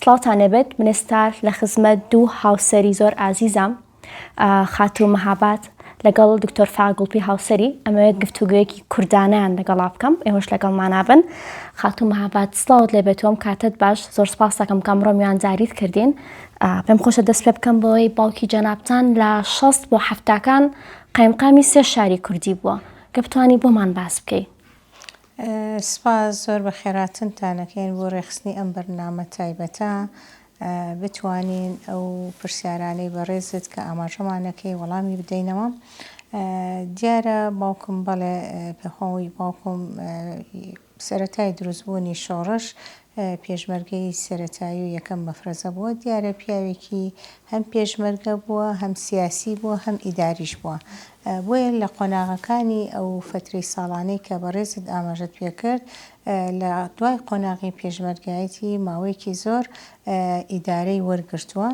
سڵاوتان لێبێت من ئێستا لە خزمەت دوو هاوسەری زۆر ئازیزام خاتوو مەهاباد لەگەڵ دکتۆر فایەق گوڵپی هاوسەری ئەمەوێت گفتوگۆیەکی کوردانیان لەگەڵا بکەم ئێوەش لەگەڵمانا بن خاتوو مەهاباد سڵاوت لێبێت ئەم کاتت باش زۆر سپاس دەکەم کە ئەمڕۆ میوانداریت کردین پێم خۆشە دەست پێ بکەم بەوەی باوکی جەنابتان لە 60 بۆ حەفتاکان قایمقامی سێ شاری کوردی بووە گە بتانی بۆمان باس بکەی. سپاس زۆر بەخێراتنتان ئەکەین بۆ ڕێکخستنی ئەم بەرنامە تایبەتە بتوانین ئەو پرسیارانەی بەڕێزت کە ئاماژەمان ئەکەی وەڵامی بدەینەوە دیارە باوکم بەڵێ پێخۆی باوکم سەرەتای دروستبوونی شۆڕش پێشمەرگەی سەرەتایی و یەکەم مەفرەزە بووە، دیارە پیاوێکی هەم پێشمەرگە بووە، هەم سیاسی بووە، هەم ئیداریش بووە. بۆیە لە قۆناغەکانی ئەو فەترەی ساڵانەی کە بەڕێزت ئاماژەت پێکرد، لە دوای قۆناغی پێشمەرگایەتی ماوەیەکی زۆر ئیدارەی وەرگرتووە،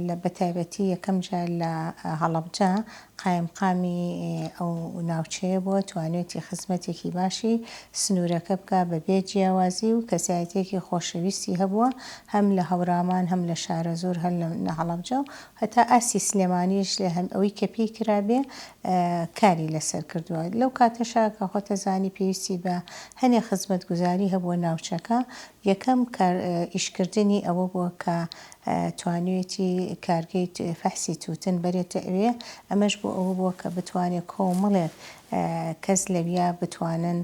لە بەتایبەتی یەکەم جار لە هەڵەبجە قایمقامی ئەو ناوچەیە بووە، توانیویەتی خزمەتێکی باشی سنوورەکە بکا بە بێ جیاوازی و کەسایەتییەکی خۆشەویستی هەبووە هەم لە هەورامان هەم لە شارەزوور هەر لە هەڵەبجە و هەتا ئاستی سلێمانیش لە هەم ئەوەی کە پێی کرابێ کاری لەسەر کردووە. لەو کاتەشا کە خۆتەزانی پێویستی بە هەنێ خزمەتگوزاری هەبووە ناوچەکە، یەکەم کار ئیشکردنی ئەوە بووە کە توانیویەتی کارگەی فەحسی تووتن بەرێتە ئەوێ، ئەمەش بۆ ئەوە بووە کە بتوانێت کۆمەڵێک کەس لەویا بتوانن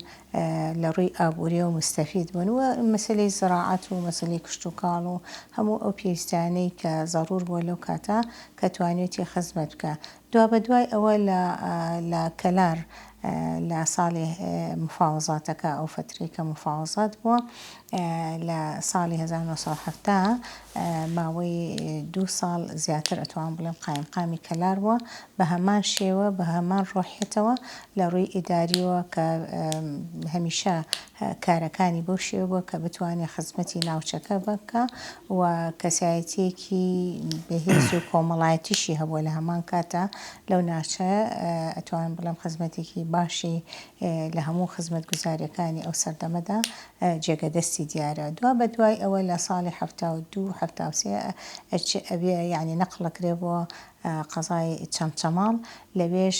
لە ڕووی ئابووریەوە موستەفید بن و مەسەلەی زراعەت و مەسەلەی کشتوکاڵ و هەموو ئەو پێویستیانەی کە زەڕوور بووە لەو کاتە کە توانیویەتی خزمەت بکا. دوابەدوای ئەوە لە لە کەلار لە ساڵی مفاوەزاتەکە ئەو فەترەی کە مفاوەزات بووە لە ساڵی 1970 ماوەی دوو ساڵ زیاتر ئەتوانم بڵێم قایمقامی کەلار بووە بە هەمان شێوە بە هەمان ڕۆحیەتەوە لە ڕووی ئیداریەوە کە هەمیشە کارەکانی بەو شێوە بووە کە بتوانێت خزمەتی ناوچەکە بکا و کەسایەتیەکی بەهێز و کۆمەڵایەتیشی هەبووە لە هەمان کاتا لەو ناوچە ئەتوانم بڵێم خزمەتێکی باشی لە هەموو خزمەتگوزاریەکانی ئەو سەردەمەدا جێگە دەستی دیارە دوا بە دوای ئەوە لە ساڵی 72 73 ئەبێ یانی نەقڵەکرێ بۆ قەزای چەمچەماڵ، لەوێش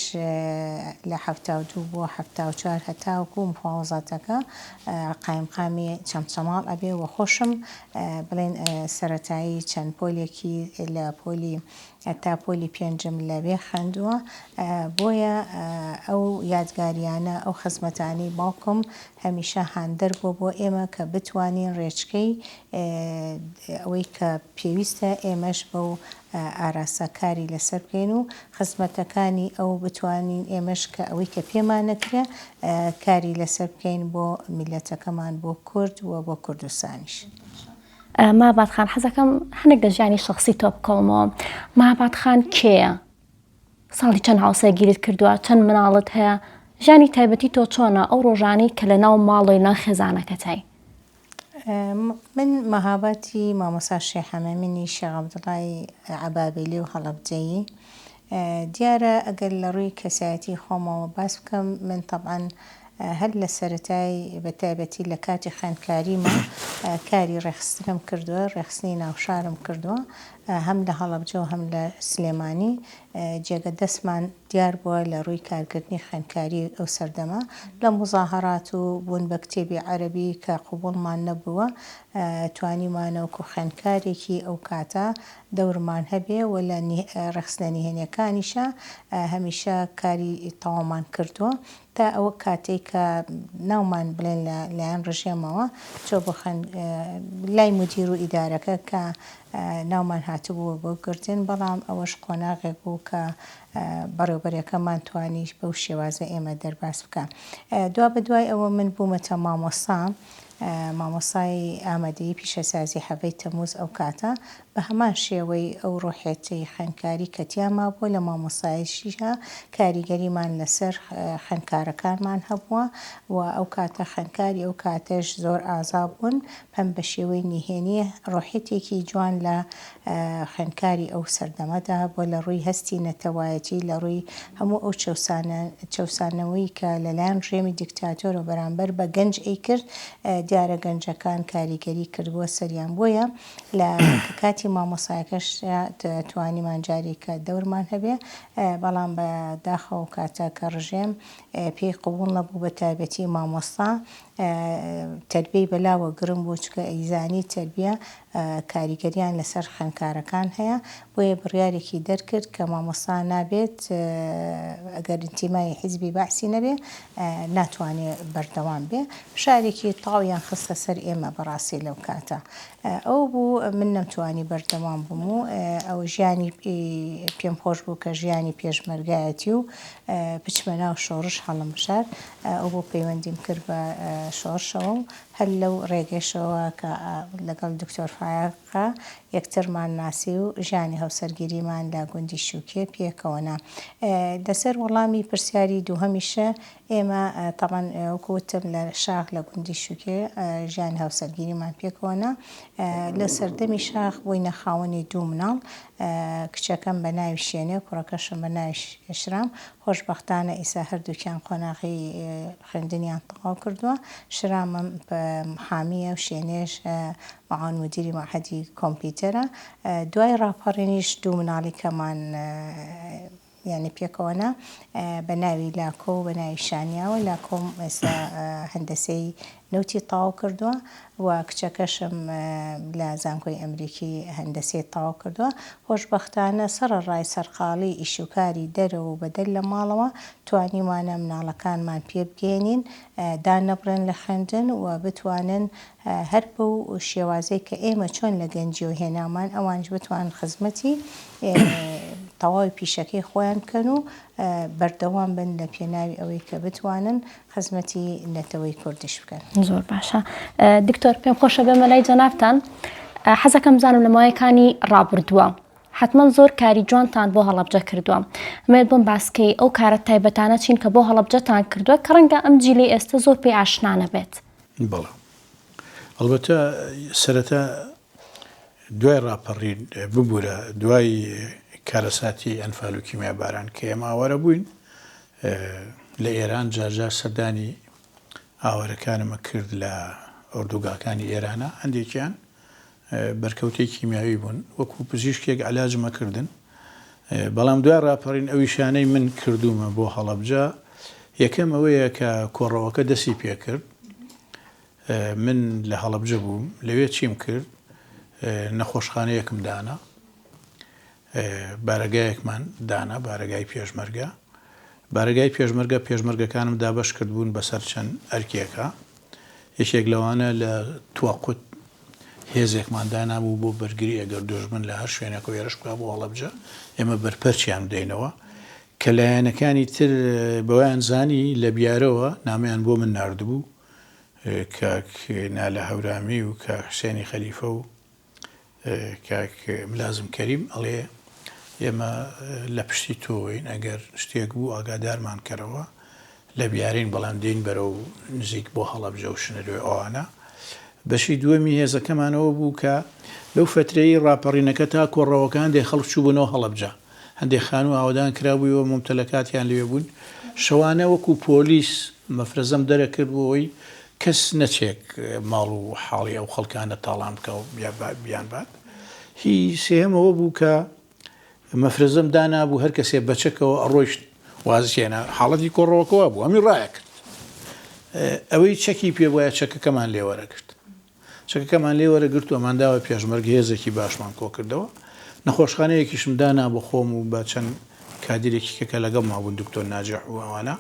لە 72 بۆ 74 هەتاوەکو مفاوەزاتەکە قایمقامی چەمچەماڵ ئەبێ و خۆشم بڵێن سەرەتایی چەند پۆلێکی لە پۆلی تا پۆلی پێنجم لەوێ خوێندووە بۆیە ئەو یادگاریانە ئەو خزمەتانەی باوکم هەمیشە هاندەر بووە بۆ ئێمە کە بتوانین ڕێچکەی ئەوەی کە پێویستە ئێمەش بەو ئاراستە کاری لەسەر بکەین و خزمەتەکانی ئەو بتوانین ئێمەش کە ئەوەی کە پێمان نەکرێ کاری لەسەر بکەین بۆ میللەتەکەمان بۆ کورد و بۆ کوردستانیش. ماباد خان حەزەکەم هەنێک لە ژیانی شەخسی تۆ بکەومەوە ماباد خان کێیە؟ ساڵی چەند هاوسەرگیریت کردووە؟ چەند مناڵت هەیە؟ ژیانی تایبەتی تۆ چۆنە ئەو ڕۆژانەی کە لە ناو ماڵەوەی ناو خێزانەکەتای؟ من مەهاباتی مامۆستا شێخ حەمەمینی شێخ عەبدوڵای عەبابیلی و هەڵەبجەیی دیارە ئەگەر لە ڕووی کەسایەتی خۆمەوە باس بکەم من تەبعەن هەر لە سەرەتای بە تایبەتی لە کاتی خوێندکاریمە کاری ڕێکخستنم کردووە ڕێکخستنی ناوشارم کردووە هەم لە هەڵەبجە و هەم لە سلێمانی جێگە دەستمان دیار بووە لە ڕووی کارکردنی خوێندکاری ئەو سەردەمە لە موزاهەرات و بوون بە کتێبی عەرەبی کە قبوڵمان نەبووە توانیومانە وەکو خوێندکارێکی ئەو کاتە دەورمان هەبێ و لە ڕێکخستنە نهێنیەکانیشا هەمیشە کاری تەواومان کردووە تا ئەوە کاتەی کە ناومان بڵێن لە لایەن ڕژێمەوە چۆ بۆ خوێند لای مودیر و ئیدارەکە کە ناومان هاتبووە بۆ گرتن، بەڵام ئەوەش قۆناغێک بوو کە بەڕێوبەرەکەمان توانی بەو شێوازە ئێمە دەرباز بکا. دوابەدوای ئەوە من بوومەتە مامۆستا، مامۆستای ئامادەیی پیشەسازی حەڤەی تەمووز ئەو کاتە بە هەمان شێوەی ئەو ڕۆحیەتەی خوێندکاری کە تیا مابووە لە مامۆستایشیشا کاریگەریمان لەسەر خوێندکارەکانمان هەبووە و ئەو کاتە خوێندکاری ئەو کاتەش زۆر ئازا بوون هەم بە شێوەی نهێنی ڕۆحیەتێکی جوان لە خوێندکاری ئەو سەردەمەدا هەبووە لە ڕووی هەستی نەتەوایەتی لە ڕووی هەموو ئەو چەوسانەوەی کە لەلایەن ڕژێمی دیکتاتۆرەوە بەرامبەر بە گەنج ئەیکرد. دیارە گەنجەکان کاریگەری کردبووە سەریان بۆیە لە کاتی مامۆستایەکەش توانیمان جارێکە دەورمان هەبێ بەڵام بە داخەوە کاتە کە ڕژێم پێی قبوڵ نەبوو بە تایبەتی مامۆستا تەربیەی بەلاوە گرنگ بوو چونکە ئەیزانی تەربیە کاریگەریان لەسەر خوێندکارەکان هەیە بۆیە بڕیارێکی دەرکرد کە مامۆستا نابێت ئەگەر ئینتیمای حیزبی بەعسی نەبێ ناتوانێ بەردەوام بێ فشارێکی تەواویان خستە سەر ئێمە بەڕاستی لەو کاتە ئەو بوو من نەمتوانی بەردەوام بووم و ئەو ژیانی پێم خۆش بوو کە ژیانی پێشمەرگایەتی و بچمە ناو شۆڕش هەڵم بژارد ئەو بۆ پەیوەندیم کرد بە شۆڕشەوە و هەر لەو ڕێگەشەوە کە لەگەڵ دکتۆر فایەق یەکترمان ناسی و ژیانی هاوسەرگیریمان لە گوندی شوکێ پێکەوە نا. لەسەر وەڵامی پرسیاری دووهەمیش ئێمە تەبعەن وەکو وتم لە شاخ لە گوندی شوکێ ژیانی هاوسەرگیریمان پێکەوە نا. لە سەردەمی شاخ بووینە خاوەنی دوو مناڵ، کچەکەم بە ناوی شێنێ و کوڕەکەشم بە ناوی شرام. خۆشبەختانە ئیسا هەردووکیان قۆناغی خوێندنیان تەواو کردووە، شرامم محامییە و شێنێش معاون مدیری مەعهەدی کۆمپیوتەرە. دوای ڕاپەڕینیش دوو مناڵی کەمان یانی پێکەوە نا بە ناوی لاکۆ و بە ناوی شانیاوە، لاکۆم ئێستا هەندەسەی نەوتی تەواو کردووە و کچەکەشم لە زانکۆی ئەمریکی هەندەسەی تەواو کردووە. خۆشبەختانە سەڕەڕای سەرقاڵی ئیشوکاری دەرەوە و بەدەر لە ماڵەوە توانیومانە مناڵەکانمان پێبگەیەنین دانەبڕێن لە خوێندن و بتوانن هەر بەو شێوازەی کە ئێمە چۆن لە گەنجیەوە هێنامان ئەوانیش بتوانن خزمەتی تەواوی پیشەکەی خۆیان بکەن و بەردەوام بن لە پێناوی ئەوەی کە بتوانن خزمەتی نەتەوەی کوردیش بکەن. زۆر باشە دکتۆر پێم خۆشە بێمە لای جەنابتان حەزەکەم بزانم لە ماوەیەکانی ڕابردووە حتمما زۆر کاری جوانتان بۆ هەڵەبجە کردووە ئەمەوێت بۆم باسکەی ئەو کارە تایبەتانە چین کە بۆ هەڵەبجەتان کردووە کە ڕەنگە ئەم جیلی ئێستا زۆر پێی ئاشنا نەبێت. بەڵێ ئەڵبەتە سەرەتا دوای ڕاپەڕین ببورە دوای کارەساتی ئەنفال و کیمیاباران کە ئێمە ئاوارە بووین لە ئێران جارجار سەردانی ئاوارەکانمە کرد لە ئۆردوگاکانی ئێرانە هەندێکیان بەرکەوتەی کیمیاوی بوون وەکو پزیشکێک علاجمە کردن بەڵام دوای ڕاپەڕین ئەو ئیشانەی من کردوومە بۆ هەڵەبجە یەکەم ئەوەیە کە کۆڕەوەکە دەسی پێکرد من لە هەڵەبجە بووم لەوێ چیم کرد نەخۆشخانەیەکم دانا بارەگایەکمان دانا بارەگای پێشمەرگە بارەگای پێشمەرگە پێشمەرگەکانم دابەش کردبوون بەسەر چەند ئەرکێکا یەکێک لەوانە لە تواقوت هێزێکمان دانابوو بۆ بەرگری ئەگەر دوژمن لە هەر شوێنێکەوە هێرش بکا بۆ هەڵەبجە ئێمە بەرپەرچیان بدەینەوە کە لایەنەکانی تر بەوەیان زانی لە بیارەوە نامەیان بۆ من ناردبوو کاک نالە هەورامی و کاک حسێنی خەلیفە و کاک ملازم کەریم ئەڵێ ئێمە لە پشتی تۆوەین ئەگەر شتێک بوو ئاگادارمان کەرەوە لە بیارین بەڵام دێین بەرەو نزیک بۆ هەڵەبجە و شنروێ ئەوانە. بەشی دووەمی هێزەکەمانەوە بوو کە لەو فەترەی ڕاپەڕینەکە تا کۆڕەوەکە هەندێک خەڵک چووبوونەوە هەڵەبجە. هەندێک خانوو ئاوەدان کرابوویەوە مومتەلەکاتیان لەوێ بوون. شەوانە وەکوو پۆلیس مەفرەزەم دەرەکرد بۆ ئەوەی کەس نەچێک ماڵ و حاڵی ئەو خەڵکانە تاڵان بکا و بیانبات. هی سێهەم ئەوە بوو کە مەفرەزەم دانابوو هەر کەسێ بە چەکەوە ئەڕۆیشت وازی هێنا حاڵەتی کۆڕەوەکە وابوو هەمی ڕایەکرد ئەوەی چەکی پێ بوایە چەکەکەمان لێ وەرەگرت چەکەکەمان لێ وەرەگرت و ئەمانداوە پێشمەرگە هێزێکی باشمان کۆکردەوە نەخۆشخانەیەکیشم دانا بۆ خۆم و بە چەند کادیرێکی کە کە لەگەڵ مابوون دکتۆر ناجح و ئەوانە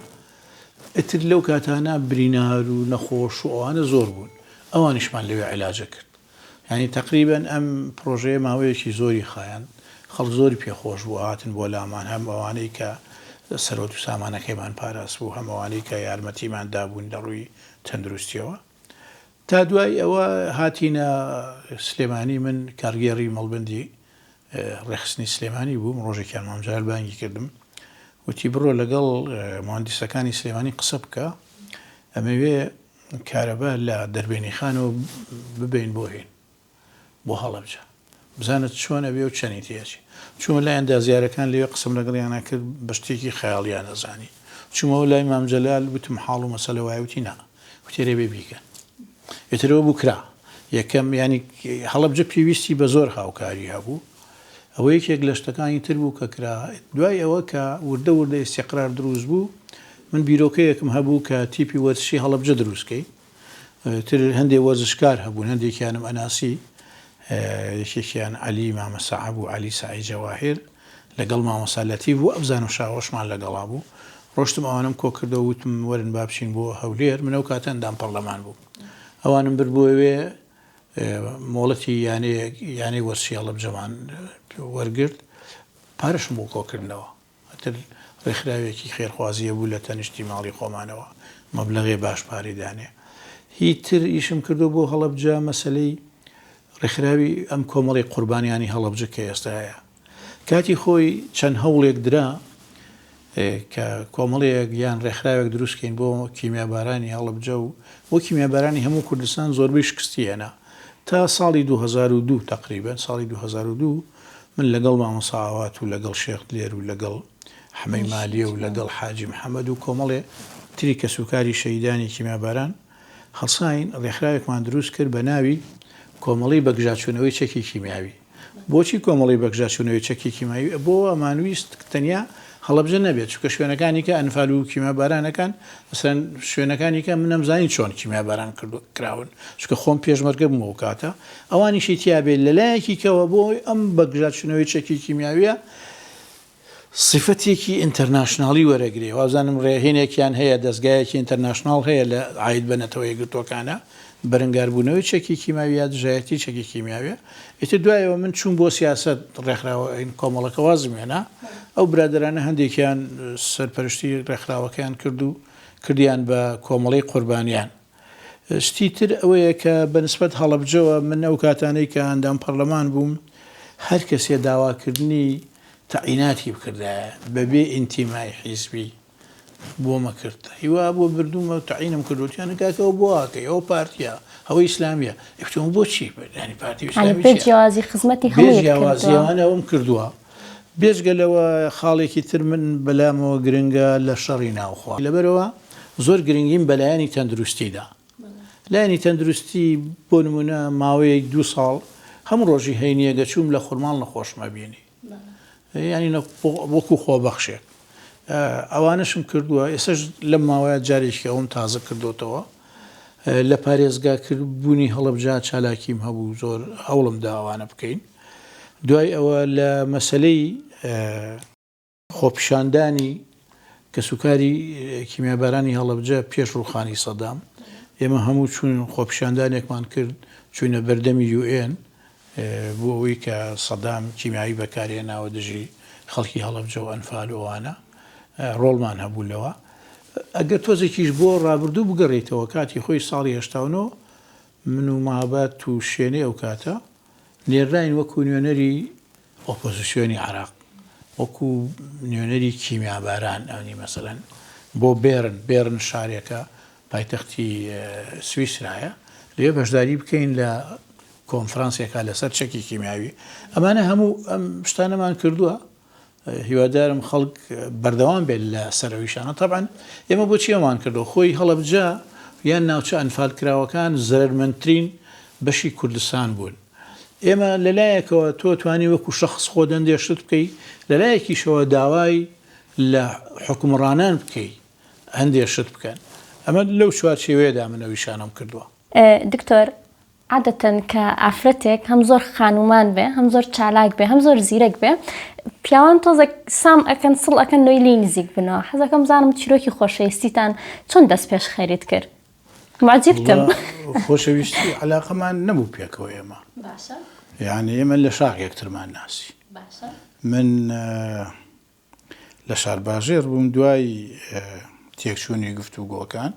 ئیتر لەو کاتانە برینار و نەخۆش و ئەوانە زۆر بوون ئەوانیشمان لەوێ عیلاجە کرد یانی تەقریبەن ئەم پڕۆژەیە ماوەیەکی زۆری خایاند، خەڵک زۆری پێ خۆش بوو هاتن بۆ لامان، هەم ئەوانەی کە سەروەت و سامانەکەیمان پاراستبوو، هەم ئەوانەی کە یارمەتیمان دابوون لە ڕووی تەندروستییەوە. تا دوای ئەوە هاتینە سلێمانی، من کارگێڕی مەڵبەندی ڕێکخستنی سلێمانی بووم، ڕۆژێکیان مام جەلال بانگی کردم وتی بڕۆ لەگەڵ موهەندیسەکانی سلێمانی قسە بکە، ئەمەوێ کارەبا لە دەربێنیخانەوە ببەین بۆ هین بۆ هەڵەبجە بزانە چۆن ئەبێ و چەنی تێچێ چوومە لای ئەندازیارەکان لەوێ قسەم لەگەڵیانا کرد بە شتێکی خەیاڵیان ئەزانی چوومەوە لای مام جەلال وتم حاڵ و مەسەلە وایە وتی نا وتی رێ بێ بیکەن. ئیتر ئەوە بوو کرا. یەکەم یانی هەڵەبجە پێویستی بە زۆر هاوکاری هەبوو. ئەوە یەکێک لە شتەکانی تر بوو کە کرا. دوای ئەوە کە وردە وردە ئیستیقرار دروست بوو، من بیرۆکەیەکم هەبوو کە تیپی وەرزشی هەڵەبجە دروست کەین. تر هەندێ وەرزشکار هەبوون، هەندێکیانم ئەناسی، یەکێکیان عەلی مامە سەعە بوو، عەلی سەعی جەواهیر، لەگەڵ مامۆستا لەتیف بوو، ئەبزانم شاوەشمان لەگەڵا بوو. ڕۆشتم ئەوانەم کۆ کردەوە وتم وەرن با بچین بۆ هەولێر، من ئەو کاتە ئەندام پەڕلەمان بووم. ئەوانم برد بۆ ئەوێ، مۆڵەتی یانەیەک، یانەی وەرزشی هەڵەبجەمان وەرگرت، پارەشم بۆ کۆ کردنەوە. ئیتر ڕێکخراوێکی خێرخوازی هەبوو لە تەنیشتی ماڵی خۆمانەوە مەبلەغێ باش پارەی دانێ. هی تر ئیشم کردووە بۆ هەڵەبجە مەسەلەی ڕێکخراوی ئەم کۆمەڵی قوربانیانی هەڵەبجە کە ئێستا هەیە. کاتی خۆی چەند هەوڵێک درا کە کۆمەڵەیەک یان ڕێکخراوێک دروست کەین بۆ کیمیابارانی هەڵەبجە و بۆ کیمیابارانی هەموو کوردستان زۆربەی شکستی هێنا. تا ساڵی 2002 تەقریبەن ساڵی 2002 من لەگەڵ مامۆستا ئاوات و لەگەڵ شێخ دلێر و لەگەڵ حەمەی مالیە و لەگەڵ حاجی محەمەد و کۆمەڵێ تری کەسوکاری شەهیدانی کیمیاباران هەڵساین ڕێکخراوێکمان دروست کرد بە ناوی کۆمەڵەی بەگژاچوونەوەی چەکی کیمیاوی. بۆچی کۆمەڵەی بەگژاچوونەوەی چەکی کیماوی؟ بۆ ئەمانویست تەنیا هەڵەبجە نەبێت، چونکە شوێنەکانی کە ئەنفال و کیمیابارانەکان مەسەلەن شوێنەکانی کە من نەمزانی چۆن کیمیاباران کراون، چونکە خۆم پێشمەرگە بووم ئەو کاتە، ئەوانیشی تیا بێت، لەلایەکی کەوە بۆ ئەم بەگژاچوونەوەی چەکی کیمیاویە سیفەتێکی ئینتەرناشناڵی وەرەگرێ، وابزانم ڕێهینێکیان هەیە، دەزگایەکی ئینتەرناشناڵ هەیە لە عاید بە نەتەوە یەکگرتووەکانە، بەرەنگاربوونەوەی چەکی کیماوی یا دژایەتی چەکی کیمیاویە. ئیتر دوایەوە من چووم بۆ سیاسەت، ڕێکخراوە کۆمەڵەکە وازم هێنا، ئەو برادەرانە هەندێکیان سەرپەرشتی ڕێکخراوەکەیان کرد و کردیان بە کۆمەڵەی قوربانیان. شتی تر ئەوەیە کە بە نسبەت هەڵەبجەوە من ئەو کاتانەی کە ئەندام پەڕلەمان بووم هەر کەسێ داواکردنی تەعیناتی بکردایە بەبێ ئینتیمای حیزبی بۆمە کرد هیوا بۆ بردوومە تەعینم کردووە وتیان کاکە ئەوە بۆ ئاکەی ئەوە پارتیە ئەوە ئیسلامیە وتم بۆچی یانی پارتی و یانی ئیسلامی بێ چیە جیاوازی خزمەتی بێ هەموویت جیاوازی کردووە. ئەوانە ئەوم کردووە بێجگە لەوە خاڵێکی تر من بەلامەوە گرنگە لە شەڕی ناوخۆ لەبەرئەوە زۆر گرنگیم بە لایەنی تەندروستی دا. لایەنی تەندروستی بۆ نمونە ماوەیەک دوو ساڵ هەموو ڕۆژی هەینیە دەچووم لە خورماڵ نەخۆشم ئەبینی یانی وەکو خۆبەخشێک ئەوانەشم کردووە ئێسش لەم ماوەیە جارێکی ئەوم تازە کردوتەوە لە پارێزگا بوونی هەڵەبجە چالاکیم هەبوو زۆر هەوڵم دا ئەوانە بکەین دوای ئەوە لە مەسلەی خۆپیشاندانی کەسوکاری کیمیابارانی هەڵەبجە پێش ڕووخانی سەدام، ئێمە هەموو چووین خۆپیشاندانێکمان کرد، چووینە بەردەمی یوئێن بۆ ئەوەی کە سەدام کیمیاوی بەکارهێناوە دژی خەڵکی هەڵەبجە و ئەنفال و ئەوانە، ڕۆڵمان هەبوو لەوە. ئەگەر تۆزێکیش بۆ ڕابردوو بگەڕێیتەوە کاتی خۆی ساڵی 89 من و مابات و شێنێ ئەو کاتە نێردراین وەکو نوێنەری ئۆپۆزسیۆنی عێراق وەکو نوێنەری کیمیاباران ئەنی مەسەلەن بۆ بێرن، بێرن شارێکە پایتەختی سویسرایە، لەوێ بەشداری بکەین لە کۆنفرانسێکا لەسەر چەکی کیمیاوی. ئەمانە هەموو ئەم شتانەمان کردووە. هیوادارم خەڵک بەردەوام بێت لە سەر ئەو ئیشانە. تەبعەن ئێمە بۆچی ئەومان کردووە؟ خۆی هەڵەبجە یان ناوچە ئەنفالکراوەکان زەرەرمەندترین بەشی کوردستان بوون. ئێمە لە لایەکەوە تۆ توانی وەکو شەخس خۆت هەندێ شت بکەی، لە لایەکیشەوە داوای لە حوکمڕانان بکەی هەندێ شت بکەن. ئەمە لەو چوارچێوەیەدا من ئەو ئیشانەم کردووە. دکتۆر، عادەتەن کە ئافرەتێک هەم زۆر خانومان بێ هەم زۆر چالاک بێ هەم زۆر زیرەک بێ پیاوان تۆزێک سام ئەکەن سڵ ئەکەن لۆی لێی نزیک بنەوە حەزەکەم بزانم چیرۆکی خۆشەویستیتان چۆن دەست پێش خەریت کرد معجبتم. خۆشەویستی عەلاقەمان نەبوو پێکەوە ئێمە باشە یعنی ئێمە لە شاخ یەکترمان ناسی باشە من لە شارباژێڕ بووم دوای تێکچوونی گفتوگۆکان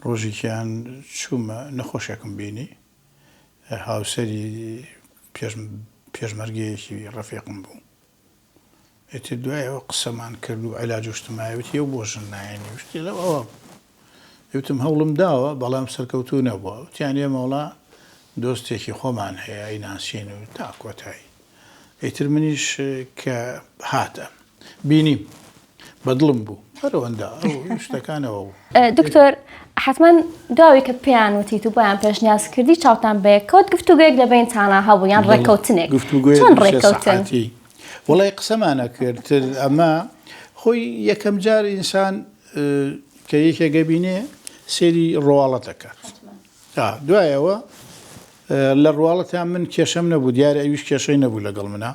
ڕۆژێکیان چوومە نەخۆشێکم بینی هاوسەری پێشمەرگەیەکی ڕەفیقم بوو ئیتر دوای ئەوە قسەمان کرد و عیلاج و شتمایە وتی ئەو بۆ ژن نایەنی و شتی لەو ئەوە وتم هەوڵم داوە بەڵام سەرکەوتوو نەبووە وتیان ئێمە وەڵا دۆستێکی خۆمان هەیە ئەیناسین و تا کۆتایی ئیتر منیش کە هاتە بینیم. بە دڵم بوو هەر ئەوەندە ئەو شتەکانەوە بوو. دکتۆر حەتمەن دواوی کە پێیان وتیت و بۆیان پێشنیاز کردی چاوتان بەیەک کەوت گفتوگۆیەک لە بەینتانا هەبوو یان ڕێکەوتنێک گفتوگۆیەک چۆن دوو سێ ڕێکەوتن؟ سەعاتی وەڵای قسەمان ئەکرد تر ئەمە خۆی یەکەم جار ئینسان کە یەکێک ئەبینێ سەیری ڕواڵەت ئەکات ئا دوایەوە لە ڕواڵەتا من کێشەم نەبوو دیارە ئەویش کێشەی نەبوو لەگەڵ منا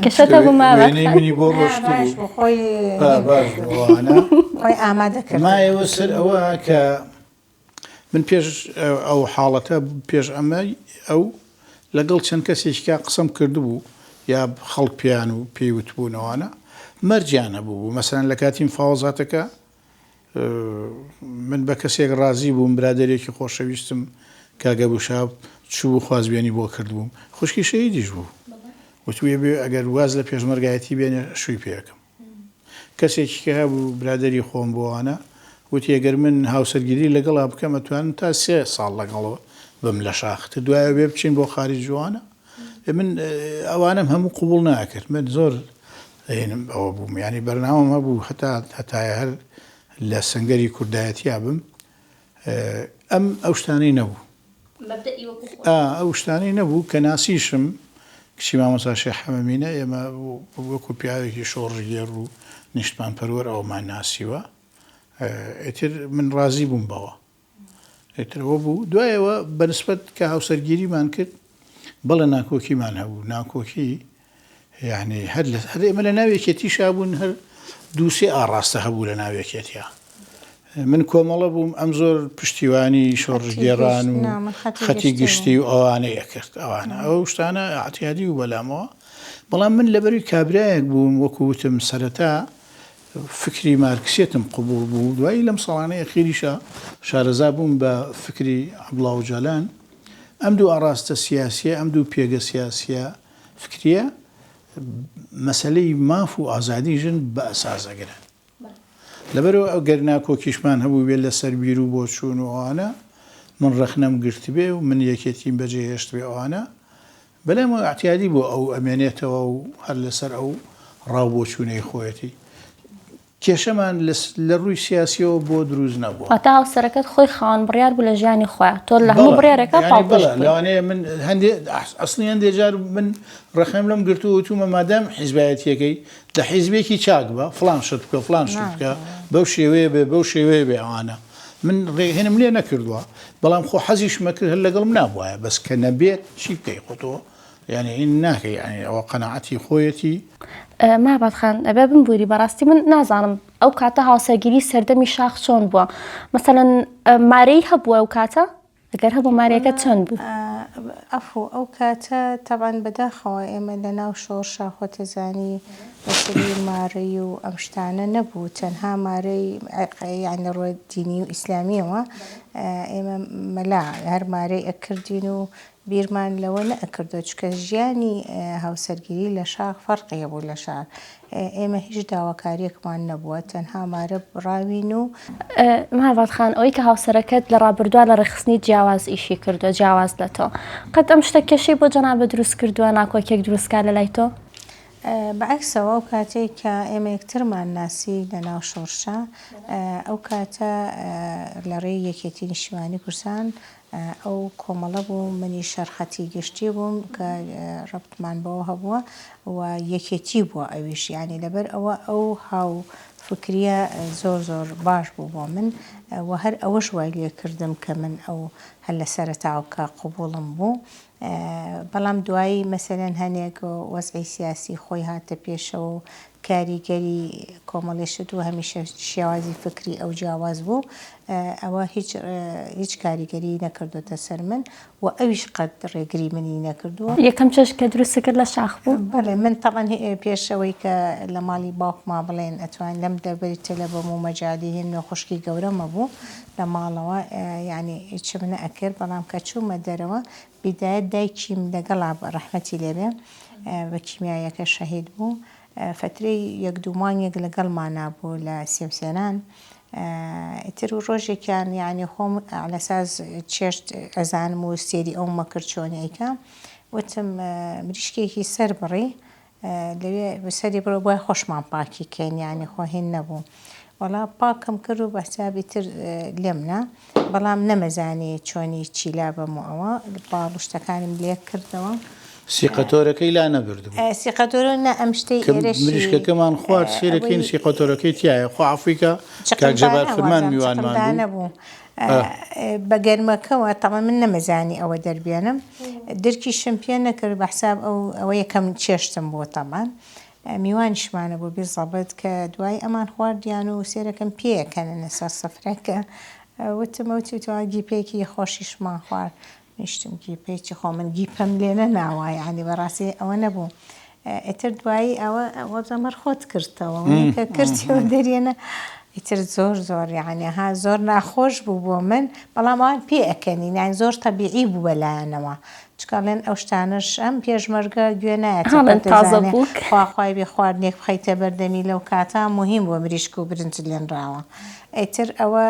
کێشەت هەبوو ماوە وێنەی منی بۆ ڕۆشت باش بوو خۆی باش بوو ئەوانە خۆی ئامادە کرد مایەوە سەر ئەوە کە من پێش ئەو حاڵەتە پێش ئەمە ئەو لەگەڵ چەند کەسێکا قسەم کردبوو یا خەڵک پێیان و پێی وتبوون ئەوانە مەرجیان هەبوو بوو مەسەلەن لە کاتی مفاوەزاتەکە من بە کەسێک ڕازی بووم برادەرێکی خۆشەویستم کاک ئەبو شهاب چوو خوازبێنی بۆ کردبووم خوشکی شەهیدیش بوو وتوویە بێ ئەگەر واز لە پێشمەرگایەتی بێنێ شووی پێ ئەکەم کەسێکی کە هەبوو برادەری خۆم بۆ ئەوانە وتی ئەگەر من هاوسەرگیری لەگەڵا بکەم ئەتوانم تا سێ ساڵ لەگەڵ بم لە شاخ تر دوایە بێ بچین بۆ خارج جوانە من ئەوانم هەموو قوبول ناکرد من زۆر هێنم ئەوە بووم ینی بەرنامەم هەبوو هەتا هەتایە هەر لە سنگەری کوردایەتیا بم ئەم ئەو شتانەی نەبوو ئەو شتانەی نەبوو کە ناسیشم کچی مامۆستا شێخ حەمەمینە ئێمە وەکو پیاوێکی شۆڕشگێڕ و نیشتمانپەروەر ئەومان ناسیوە ئیتر من ڕازی بووم بەوە ئیتر ئەوە بوو دوایەوە بەنسبەت کە هاوسەرگیریمان کرد بەڵێ ناکۆکیمان هەبوو ناکۆکی یعنی هەر هەر ئێمە لە ناو یەکێتیشا بوون هەر دووسێ ئاڕاستە هەبوو لە ناو یەکێتیا من کۆمەڵە بووم ئەم زۆر پشتیوانی شۆڕشگێڕان و خەتی گشتی و ئەوانەی ئەکرد ئەوانە ئەو شتانە ئەعتیادی و بەلامەوە بەڵام من لەبەروی کابرایەک بووم وەکو وتم سەرەتا فکری مارکسیەتم قبوڵ بوو دوایی لەم ساڵانەی ئەخیریشا شارەزا بووم بە فکری عەبدوڵا ئۆجالان ئەم دوو ئاڕاستە سیاسیە ئەم دوو پێگە سیاسیە فکریە مەسەلەی ماف و ئازادی ژن بە ئەساس ئەگرن لەبەرئەوە ئەگەر ناکۆکیشمان هەبووبێت لەسەر بیر و بۆچوون و ئەوانە، من ڕەخنەم گرتبێ و من یەکێتیم بەجێ هێشتبێ ئەوانە، بەلام ئەو ئیعتیادی بۆ ئەو ئەمێنێتەوە و هەر لەسەر ئەو ڕا و بۆچوونەی خۆیەتی. کێشەمان لە ڕووی سیاسیەوە بۆ دروست نەبووە. واتە هاوسەرەکەت خۆی خاوەن بڕیار بوو لە ژیانی خۆیا، تۆ لە هەموو بڕیارێکا پاڵپشت بووی. بەڵێ، لەوانەیە من هەندێ ئەسڵی هەندێ جار من ڕەخنەم لەم گرتووە وتوومە مادام حیزبایەتیەکەی دە حیزبێکی چاک بە فڵان شت بکە فڵان شت بکە بەو شێوەیە بێ بەو شێوەیە بێ ئەوانە من ڕێهێنم لێ نەکردووە بەڵام خۆ حەزیشمە کرد هەر لەگەڵم نابوایە بەس کە نەبێت چی بکەی خۆ تۆ یعنی این ناکەی یعنی ئەوە قەناعەتی خۆیەتی. مەهاباد خان ئەبێ بمبوری بەڕاستی من نازانم ئەو کاتە هاوسەرگیری سەردەمی شاخ چۆن بووە مەسەلەن مارەی هەبووە ئەو کاتە؟ ئەگەر هەبوو مارەیەکە چەند بوو؟ عەفو ئەو کاتە تەبعەن بەداخەوە ئێمە لە ناو شۆڕشا خۆتەزانی مەسەلەی مارەی و ئەم شتانە نەبوو تەنها مارەی یانی لە ڕووی دینی و ئیسلامیەوە ئێمە مەلا هەر مارەی ئەکردین و بیرمان لەوە نەئەکردەوە چونکە ژیانی هاوسەرگیری لە شاخ فەرقی هەبوو لە شار ئێمە هیچ داواکاریەکمان نەبووە تەنها مارە بڕاوین و. مهاباد خان ئەوەی کە هاوسەرەکەت لە ڕابردووە لە ڕێکخستنی جیاواز ئیشی کردووە جیاواز لە تۆ قەت ئەم شتە کێشەی بۆ جەنابت دروست کردووە ناکۆکیەک دروست کا لە لای تۆ؟ بە عەکسەوە ئەو کاتەی کە ئێمە یەکترمان ناسی لە ناو شۆڕشا ئەو کاتە لە ڕێی یەکێتی نیشتیمانی کوردستان ئەو کۆمەڵە بوو، منیش شەرخەتی گشتی بووم کە ڕەبتمان بەوە هەبووە و یەکێتی بووە ئەویش، یانی لەبەر ئەوە ئەو هاو فکریە زۆر زۆر باش بوو بۆ من و هەر ئەوەش وای لێ کردم کە من ئەو هەر لە سەرەتاوە کە قبووڵم بوو بەڵام دوایی مەسەلەن هەنێک وەزعی سیاسی خۆی هاتە پێشەوە و کاریگەری کۆمەڵی شت و هەمیشە شێوازی فکری ئەو جیاواز بوو ئەوە هیچ هیچ کاریگەری نەکردۆتە سەر من و ئەویش قەت ڕێگری منی نەکردووە. یەکەم چێشت کە دروستت کرد لە شاخ بوو؟ بەڵێ من تەبعەن پێش ئەوەی کە لە ماڵی باوکما بڵێن ئەتوان لەم دەڤەری تەلەبەم و مەجالی هێن و خوشکی گەورەمە بوو لە ماڵەوە یانی هیچم نەئەکرد بەڵام کە چوومە دەرەوە بیدایەت دایکیم لەگەڵا ڕەحمەتی لێبێ بە کیمیاییەکە شەهید بوو فەترەی یەک دوو مانگێک لەگەڵمانا بوو لە سێوسێنان ئیتر و ڕۆژێکیان یانی خۆم عەلەساس چێشت ئەزانم و سێری ئەوم ئەکرد چۆنی ئەیکا وتم مریشکێکی سەر بڕی. لەوێ سەری بڕۆ بۆیە خۆشمان پاکی کەین یانی خۆ هین نەبوو وەڵا پاکم کرد و بەحسابی تر لێم نا بەڵام نەمەزانی چۆنی چی لابەم و ئەوە باڵ و شتەکانیم لێک کردەوە. سیقەتۆرەکەی لا نەبردبوو. سیقەتۆرە نا ئەم شتەی کە ئێرەشی مریشکەکەمان خوارد سەیرەکەین ئەوەی سیقەتۆرەکەی تیایە خوا عەفوی کە کاک جەبار چقمدانە فرمان وازانم میوانمان بوو. چقمدانە بوو بە گەرمەکەوە تەبعەن من نەمەزانی ئەوە دەربێنم درکیشم پێ نەکرد بە حساب ئەو ئەوە یەکەم چێشتم بوو تەبعەن میوانیشمانە بوو بیزەبت کە دوای ئەمان خواردیان و سێرەکەم پێیەکەننە سەر سفرەکە وتم ئەو چیتەوە گیپێکی خۆشیشمان خوارد نیشتم گیپەی چی خۆ من گیپەم لێ نەناوە یانی بەڕاستی ئەوە نەبوو ئیتر دوایی ئەوە وەبزانم هەر خۆت کردتەوە کە کردیەوە دەرێنە ئیتر زۆر زۆر یعنی ها زۆر ناخۆش بوو بۆ من بەڵام ئەوان پێ ئەکەنین یان زۆر تەبیعی بوو بەلایەنەوە چکاڵێن ئەو شتانەش ئەم پێشمەرگە گوێ نایەتە هەڵێن تازە دەزانێ بووک. خوا خوای بێ خواردنێک بخەیتە بەردەمی لەو کاتە موهیم بووە مریشک و برنج لێنراوە ئیتر ئەوە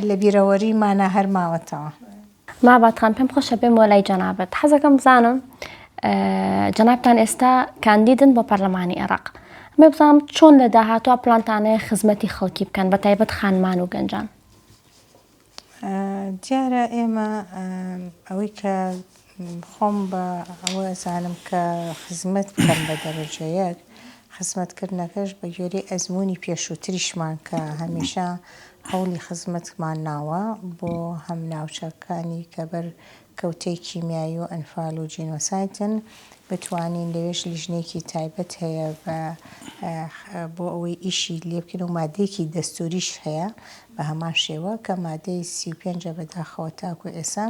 لە بیرەوەریمانا هەر ماوەتەوە. ماباد خان پێم خۆشە بێمەوە لای جەنابت حەزەکەم بزانم جەنابتان ئێستا کاندیدن بۆ پەرلەمانی عێراق ئەمێ بزانم چۆن لە داهاتوە پلانتانەیە خزمەتی خەڵکی بکەن بە تایبەت خانمان و گەنجان. دیارە ئێمە ئەوەی کە خۆم بە ئەوە ئەزانم کە خزمەت بکەم بە دەرەجە یەک، خزمەتکردنەکەش بە گوێرەی ئەزموونی پێشووتریشمان کە هەمیشە هەوڵی خزمەتمان ناوە بۆ هەم ناوچەکانی کە بەر کەوتەی کیمیایی و ئەنفال و جینۆسایدن بتوانین لەوێش لیژنەیەکی تایبەت هەیە بە بۆ ئەوەی ئیشی لێ بکەین و مادەیەکی دەستوریش هەیە بە هەمان شێوە کە مادەی 35 بەداخەوە تاکو ئێسا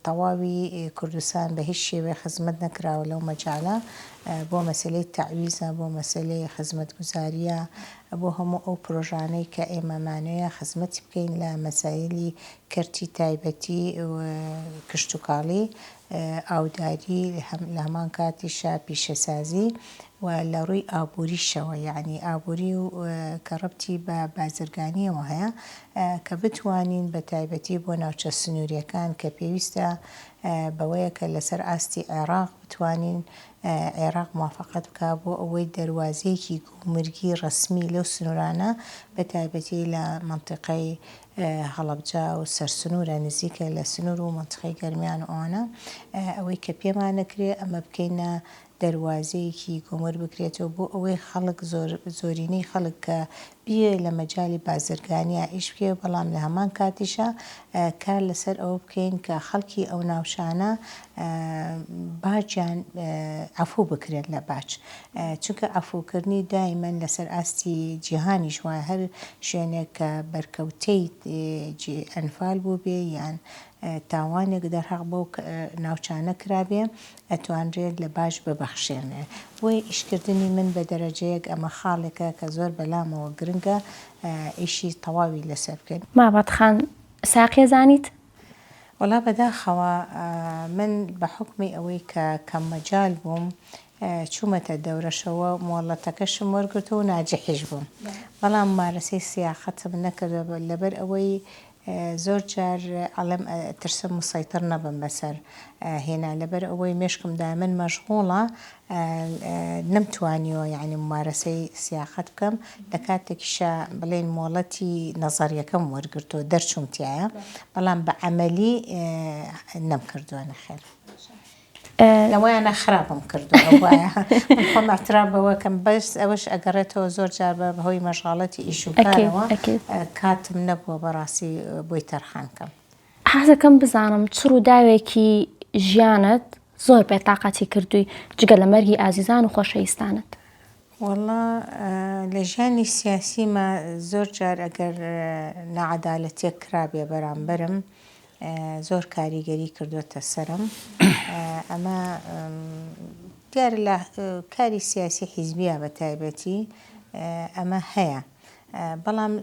تەواوی کوردستان بە هیچ شێوەیەک خزمەت نەکراوە لەو مەجالە بۆ مەسەلەی تەعویزە بۆ مەسەلەی خزمەتگوزاریە بۆ هەموو ئەو پرۆژانەی کە ئێمەمانەوێ خزمەتی بکەین لە مەسایلی کەرتی تایبەتی کشتوکاڵی ئاوداری لە هەمان کاتیشا پیشەسازی و لە ڕووی ئابووریشەوە یەعنی ئابووری و کە ڕەبتی بە بازرگانییەوە هەیە کە بتوانین بە تایبەتی بۆ ناوچە سنوورییەکان کە پێویستە بەوەیە کە لەسەر ئاستی عێراق بتوانین عێراق موافەقەت بکا بۆ ئەوەی دەروازەیەکی گومرگی ڕەسمی لەو سنوورانە بە تایبەتی لە مەنتیقەی هەڵەبجە و سەرسنوورە نزیکە لە سنوور و مەنتیقەی گەرمیان و ئەوانە ئەوەی کە پێمان نەکرێ ئەمە بکەینە دەروازەیەکی گومر بکرێتەوە بۆ ئەوەی خەڵک زۆر زۆرینەی خەڵک کە بیەوێ لە مەجالی بازرگانیا ئیش بکەێ بەڵام لە هەمان کاتیشا کار لەسەر ئەوە بکەین کە خەڵکی ئەو ناوچانە باجیان عەفوو بکرێن لە باج چونکە عەفووکردنی دایمەن لەسەر ئاستی جیهانیش وایە هەر شوێنێک کە بەرکەوتەی ئەنفال بووبێ یان تاوانێک دەرهەق بەو ناوچانە کرابێ ئەتوانرێت لە باج ببەخشێنرێت. بۆیە ئیشکردنی من بە دەرەجەیەک ئەمە خاڵێکە کە زۆر بەلامەوە گرنگە ئیشی تەواوی لەسەر بکەین. ماباد خان ساقیە زانیت؟ وەڵا بەداخەوە من بە حوکمی ئەوەی کە کەم مەجال بووم چوومەتە دەورەشەوە مۆڵەتەکەشم وەرگرتووە و ناجحیش بووم بەڵام مومارەسەی سیاقەتم نەکردووە لەبەر ئەوەی زۆر جار ئەڵێم ئەترسم مسەیتڕ نەبم بەسەر هێنا لەبەر ئەوەی مێشکم دایمەن مەشغوڵە نەمتوانیوە یانی مومارەسەی سیاقەت بکەم لە کاتێکیشا بڵێن مۆڵەتی نەزەریەکەم وەرگرتووە دەرچووم تیایا بەڵام بە عەمەلی نەمکردووە نەخێر. لەوەیانە خراپم کردووە ئەوایە من خۆم اعتراف بەوە کەم بەس ئەوەش ئەگەڕێتەوە زۆر جار بە هۆی مەشغاڵەتی ئیش و کارەوە کاتم نەبووە بەڕاستی بۆی تەرخان کەم. حەزەکەم بزانم چ ڕووداوێکی ژیانت زۆر بێتاقەتی کردووی جگە لە مەرگی ئازیزان و خۆشەویستانت؟ وەڵا لە ژیانی سیاسیما زۆر جار ئەگەر ناعەدالەتیەک کرابێ بەرامبەرم زۆر کاریگەری کردوەتە سەرم ئەمە دیارە لە کاری سیاسی حیزبیا بە تایبەتی ئەمە هەیە بەڵام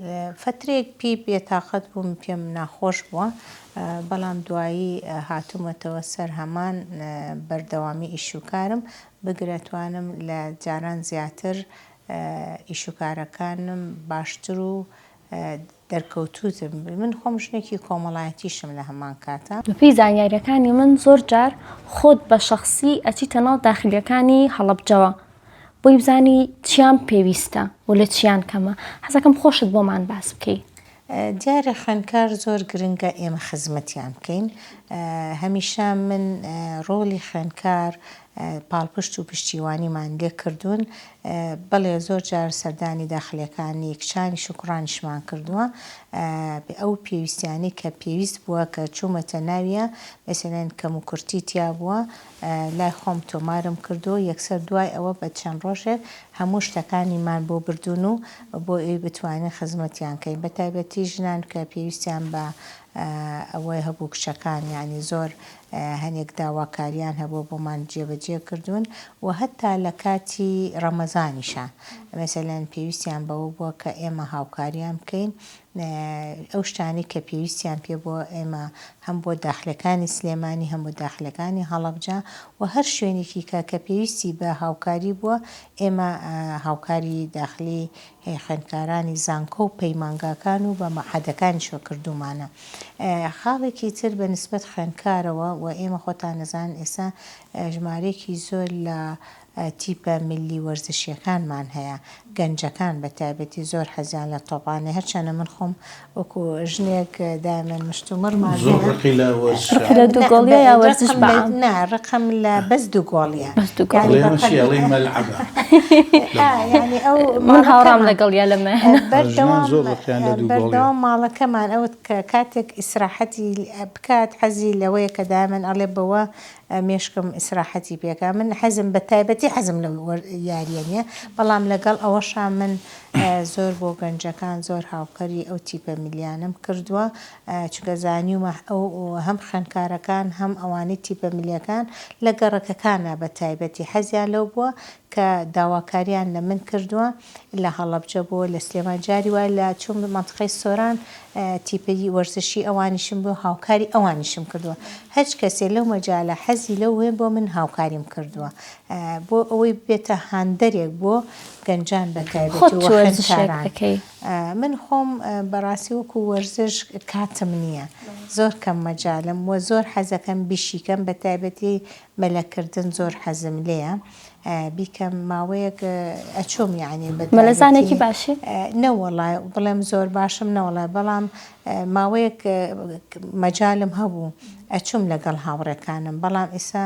فەترەیەک پێی بێتاقەت بووم پێم ناخۆش بووە بەڵام دوایی هاتوومەتەوە سەر هەمان بەردەوامی ئیش و کارم بگرە توانم لە جاران زیاتر ئیش و کارەکانم باشتر و. دەرکەوتووتم من خۆم ژنێکی کۆمەڵایەتیشم لە هەمان کاتا. بەپێی زانیاریەکانی من زۆر جار خۆت بە شەخسی ئەچیتە ناو داخلیەکانی هەڵەبجەوە بۆی بزانی چیان پێویستە و لە چیان کەمە حەزەکەم خۆشت بۆمان باس بکەی. دیارە خوێندکار زۆر گرنگە ئێمە خزمەتیان بکەین هەمیشە من ڕۆڵی خوێندکار پاڵپشت و پشتیوانیمان لێ کردوون بەڵێ زۆر جار سەردانی داخلیەکانی کچانیش و کوڕانیشمان کردووە ئەو پێویستیانەی کە پێویست بووە کە چوومەتە ناویە مەسەلەن کەموکورتی تیا بووە لای خۆم تۆمارم کردووە یەکسەر دوای ئەوە بە چەند ڕۆژێک هەموو شتەکانیمان بۆ بردوون و بۆ ئەوی بتوانین خزمەتیان کەین بە تایبەتی ژنان کە پێویستیان بە ئەوەی هەبوو کچەکان یانی زۆر هەنێک داواکاریان هەبووە بۆمان جێبەجێ کردوون و هەتا لە کاتی ڕەمەزانیشا مەسەلەن پێویستیان بەوە بووە کە ئێمە هاوکاریان بکەین ئەو شتانەی کە پێویستیان پێ بووە ئێمە هەم بۆ داخلەکانی سلێمانی هەم بۆ داخلەکانی هەڵەبجە و هەر شوێنێکی کە کە پێویستی بە هاوکاری بووە ئێمە هاوکاری داخلی خوێندکارانی زانکۆ و پەیمانگاکان و بە مەعهەدەکانیشەوە کردوومانە. خاڵێکی تر بە نسبەت خوێندکارەوە و ئێمە خۆتان دەزانن ئێستا ژمارەیەکی زۆر لە تیپە میللی وەرزشیەکانمان هەیە گەنجەکان بە تایبەتی زۆر حەزیان لە تۆپانە هەرچەنە من خۆم وەکو ژنێک دایمەن مشتومڕمان زۆر ڕقی لە وەرزشە ڕقی لە دوو گۆڵیە یا وەرزش بە عام؟ نا ڕقم لە بەس دوو گۆڵیە بەس دوو گۆڵ یانی ئەڵێ بە چی قەد ئەڵێی مەلعەبە ئا یانی ئەو من هاوڕام ماڵەکەمان لەگەڵیا لەمەیانە ژنان بەردەوام زۆر ڕقیان لە دوو گۆڵیە بەردەوام ماڵەکەمان ئەوت کە کاتێک ئیسراحەتی بکات حەزی لەوەیە کە دایمەن ئەڵێ بەوە مێشکم ئیسراحەتی پێکا من حەزم بە تایبەتی حەزم لەو یاریە نیە بەڵام لەگەڵ ئەوەشا من زۆر بۆ گەنجەکان زۆر هاوکەری ئەو تیپە ملیانەم کردووە چونکە زانیومە ئەو هەم خوێندکارەکان هەم ئەوانەی تیپە ملیەکان لە گەڕەکەکانا بە تایبەتی حەزیان لەو بووە کە داواکاریان لە من کردووە لە هەڵەبجە بووە لە سلێمان جاری وایە لە چووم مەنتقەی سۆران تیپی وەرزشی ئەوانیشم بوو هاوکاری ئەوانیشم کردووە هەچ کەسێ لەو مەجالە حەزی لەو بێ بۆ من هاوکاریم کردووە بۆ ئەوەی ببێتە هاندەرێک بۆ گەنجان بە تایبەتی خۆت و چ وەرزشێک خوێندکاران ئەکەی؟ من خۆم بەڕاستی وەکو وەرزش کاتم نییە زۆر کەم مەجالم وە زۆر حەزەکەم بیشیکەم بە تایبەتی مەلەکردن زۆر حەزم لێیە بیکەم ماوەیەک ئەچوم یەعنی بە مەلەزانێکی تایبەتی باشی؟ نەوەڵا بڵێم زۆر باشم نەوەڵا بەڵام ماوەیەک مەجالم هەبوو ئەچوم لەگەڵ هاوڕێکانم بەڵام ئیسا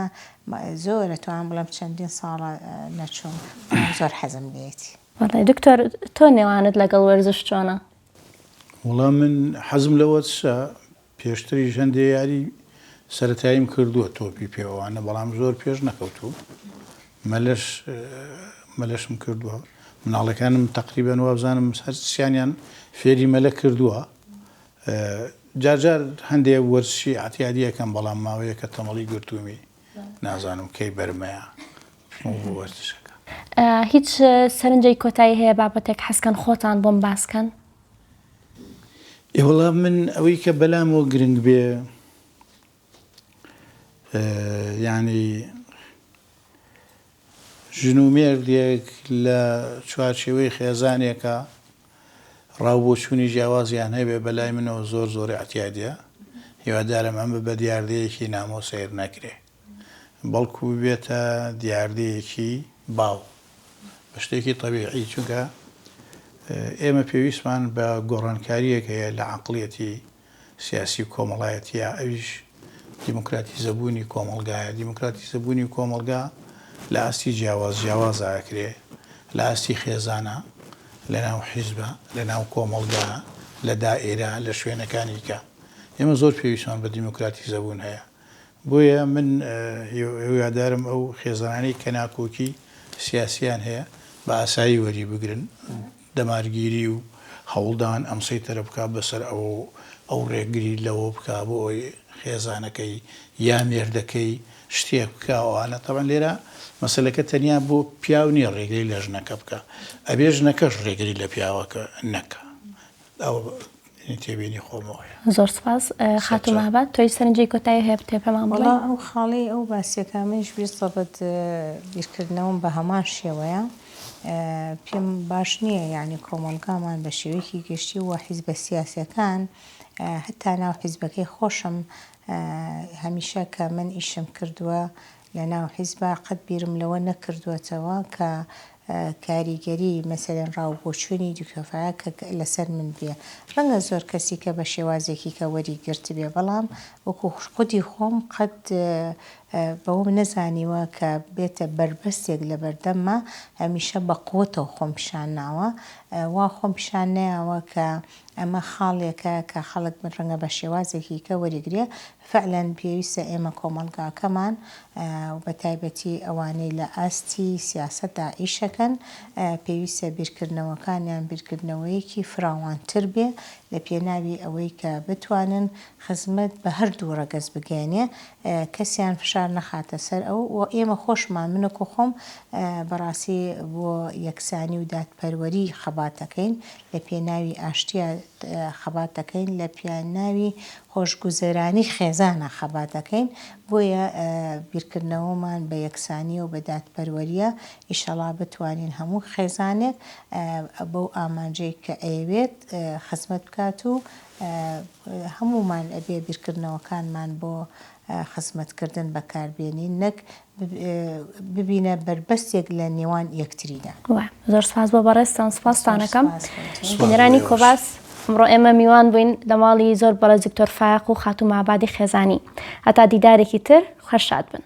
زۆر ئەتوانم بڵێم چەندین ساڵە نەچووم بەڵام زۆر حەزم لێیەتی. بەڵێ دکتۆر تۆ نێوانت لەگەڵ وەرزش چۆنە؟ وەڵا من حەزم لە وەرزشە پێشتریش هەندێ یاری سەرەتاییم کردووە تۆپی پێ ئەوانە بەڵام زۆر پێش نەکەوتووم مەلەش مەلەشم کردووە مناڵەکانم تەقریبەن وابزانم هەر سیانیان فێری مەلە کردووە جارجار هەندێ وەرزشی ئەعتیادیەکەم بەڵام ماوەیەکە تەمەڵی گرتوومی نازانم کەی بەرمەیە بۆ وەرزشەکە. هیچ سەرنجێکی کۆتایی هەیە بابەتێک حەزکەن خۆتان بۆم باسکەن؟ ئێ وەڵا من ئەوەی کە بەلامەوە گرنگ بێ یانی ژن و مێردێک لە چوارچێوەی خێزانێکە ڕاو بۆچوونی جیاوازیان هەبێ بەلای منەوە زۆر زۆر ئیعتیادیە هیوادارم ئەمە بە دیاردەیەکی نامۆ سەیر نەکرێ بەڵکو ببێتە دیاردەیەکی باو بە شتێکی تەبیعی چونکە ئێمە پێویستمان بە گۆڕانکارییەک هەیە لە عەقڵیەتی سیاسی و کۆمەڵایەتیە ئەویش دیموکراتیزەبوونی کۆمەڵگایە دیموکراتیزەبوونی کۆمەڵگا لە ئاستی جیاواز جیاوازا ئەکرێ لە ئاستی خێزانە لە ناو حیزبە لە ناو کۆمەڵگا لە دائیرە لە شوێنەکانی کە ئێمە زۆر پێویستمان بە دیموکراتیزەبوون هەیە بۆیە من هیوادارم ئەو خێزانانەی کە ناکۆکی سیاسیان هەیە بە ئاسایی وەری بگرن، دەمارگیری و هەوڵدان ئەم سەیتەرە بکا بەسەر ئەوە و ئەو ڕێگری لەوە بکا بۆ ئەوەی خێزانەکەی یا مێردەکەی شتێک بکا ئەوانە تەبعەن لێرە مەسەلەکە تەنیا بۆ پیاو نییە ڕێگری لە ژنەکە بکا ئەبێ ژنەکەش ڕێگری لە پیاوەکە نەکا ئەوە تێبینی خۆمەوەیە. زۆر سپاس خاتوو مەهاباد تۆی سەرنجی کۆتایی هەیە بتەوێ پێمان بڵێی؟ وەڵا ئەو خاڵەی ئەو باسیەکە منیش بیزەبت بیرکردنەوەم بە هەمان شێوەیە. پێم باش نییە یانی کۆمەڵگامان بە شێوەیەکی گشتی و حیزبە سیاسیەکان هەتا ناو حیزبەکەی خۆشم هەمیشە کە من ئیشم کردووە لە ناو حیزبا قەت بیرم لەوە نەکردووەتەوە کە کاریگەری مەسەلەن ڕا و بۆچوونی دکتۆر فایەق کە لەسەر من بێ ڕەنگە زۆر کەسی کە بە شێوازێکی کە وەری گرتبێ بەڵام وەکو خودی خۆم قەت بەوەم نەزانیوە کە بێتە بەربەستێک لە بەردەمما هەمیشە بە قوتەوە خۆم پیشان ناوە وا خۆم پیشان نەیاوە کە ئەمە خاڵێکە کە خەڵک ڕەنگە بە شێوازێکی کە وەریگرێ فعلەن پێویستە ئێمە کۆمەڵگاکەمان و بە تایبەتی ئەوانەی لە ئاستی سیاسەتدا ئیشەکەن پێویستە بیرکردنەوەکانیان بیرکردنەوەیەکی فراوانتر بێ لە پێناوی ئەوەی کە بتوانن خزمەت بە هەردوو ڕەگەز بگەیەنێ کەسیان فشار نەخاتە سەر ئەو و ئێمە خۆشمان من وەکو خۆم بەڕاستی بۆ یەکسانی و دادپەروەری خەبات دەکەین لە پێناوی ئاشتیا خەبات دەکەین لە پێناوی خۆشگوزەرانی خێزانە خەبات دەکەین بۆیە بیرکردنەوەمان بە یەکسانیە و بە دادپەروەریە ئیشەڵا بتوانین هەموو خێزانێک بەو ئامانجەی کە ئەیەوێت خزمەت بکات و هەموومان ئەبێ بیرکردنەوەکانمان بۆ خزمەتکردن بەکاربێنین نەک ببینە بەربەستێک لە نێوان یەکتریدا. زۆر سپاس بۆ بەڕێزتان سپاستان ئەکەم. بینەرانی کۆباس ئەمڕۆ ئێمە میوان بووین لە ماڵی زۆر بەڕێز دکتۆر فایەق و خاتوو مابادی خێزانی. هەتا دیدارێکی تر هەر شاد بن.